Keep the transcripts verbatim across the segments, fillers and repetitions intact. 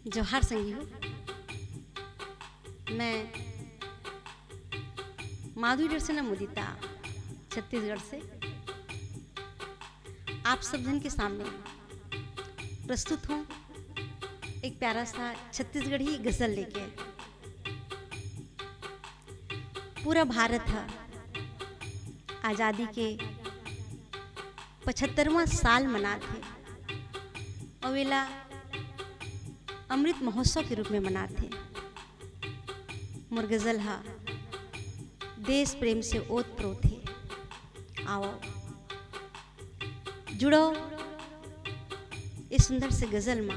जोहार संगी हो, मैं माधुरी डोरसेना मुदिता, छत्तीसगढ़ से आप सब जन के सामने प्रस्तुत हूँ एक प्यारा सा छत्तीसगढ़ी गजल लेके। पूरा भारत ह आजादी के पचहत्तरवां साल मनात हे, अउ एला अमृत महोत्सव के रूप में मनात हे। मोर गजल ह देश प्रेम से ओत प्रोत हे। आओ जुड़ो इस सुंदर से गजल मा,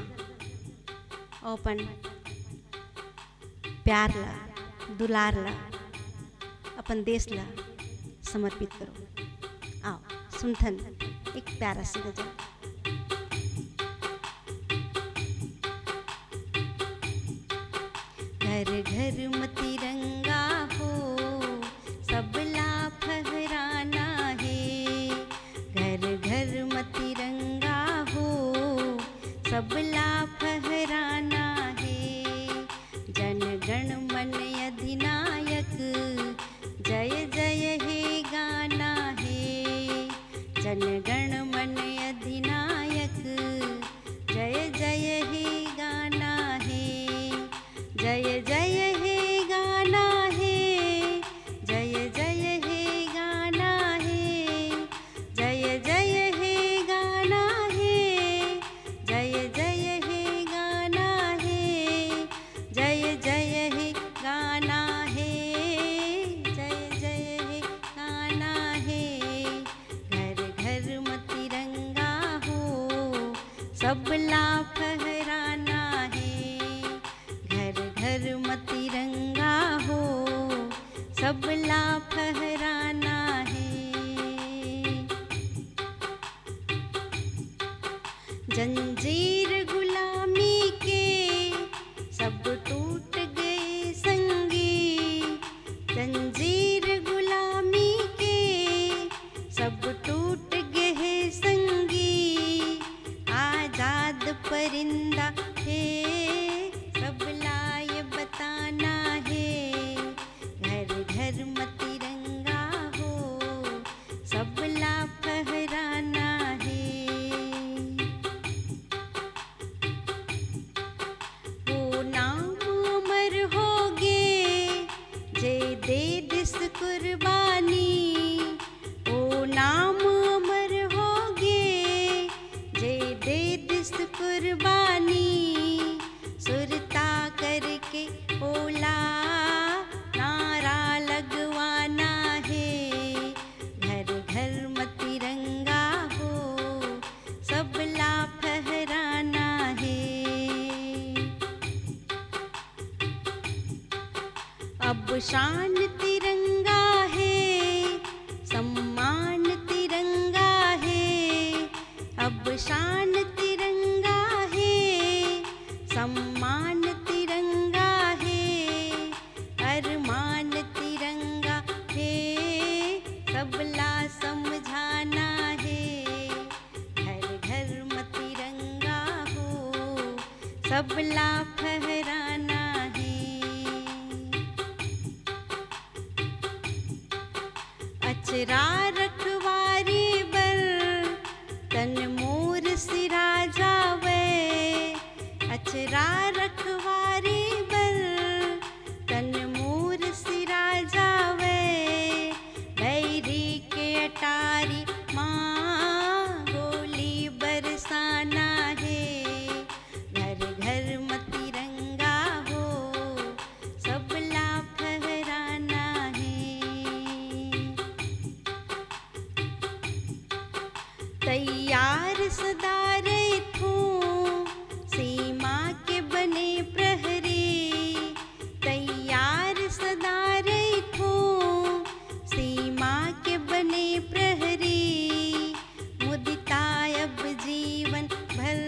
अउ अपन प्यार ला, दुलार ला, अपन देश ला समर्पित करो। आओ सुनथन एक प्यारा सा गजल। घर घर म तिरंगा हो, सबला फहराना हे। घर घर म तिरंगा हो, सबला फहराना हे। जन गण मन अधिनायक, जय जय हे गाना हे। जन गण मन अधिनायक, जय जय हे गाना हे। जय जय हे गाना हे। जय जय हे गाना हे। जय जय हे गाना हे। जय जय हे गाना हे। जय जय हे गाना हे। जय जय हे गाना हे। घर घर म तिरंगा हो, सबला फहराना हे। घर घर म तिरंगा हो, सबला फहराना हे। जंजीर गुलामी के सब टूट गए संगी। जंजीर गुलामी के सब टूट गए संगी। आजाद परिंदा हे, सबला ये बताना हे। घर घर म तिरंगा हो, सबला फहराना हे। वो नाम अमर होगे, जे दे दिस कुर्बानी। वो नाम अमर होगे, जे दे दिस कुर्बानी। सुरता करके ओला नारा लगवाना हे। घर घर म तिरंगा हो, सबला फहराना हे। अब शान तिरंगा हे, सम्मान तिरंगा हे। अब शान तिरंगा हे, सम्मान तिरंगा हे। अरमान तिरंगा हे, सबला समझाना हे। घर घर म तिरंगा हो, सबला फहराना हे। अचरा रखवारी बर, तन मोर सिरा जावय। अचरा रखवारी बर, तन मोर सिरा जावय। बैरी के अटारी मा, गोली बरसाना हे। घर घर म तिरंगा हो, सबला फहराना हे। तैयार सदा रहिथों, सीमा के बने प्रहरी। तैयार सदा रहिथों, सीमा के बने प्रहरी। मुदिता अब जीवन भर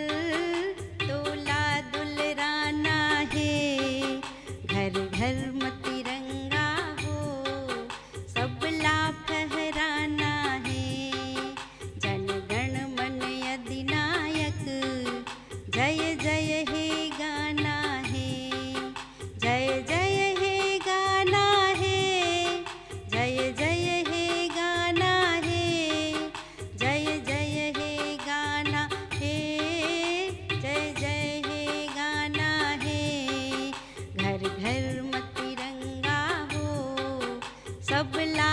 तोला दुलराना हे। घर घर म तिरंगा हो, सबला फहराना हे। जन गण मन अधि तबला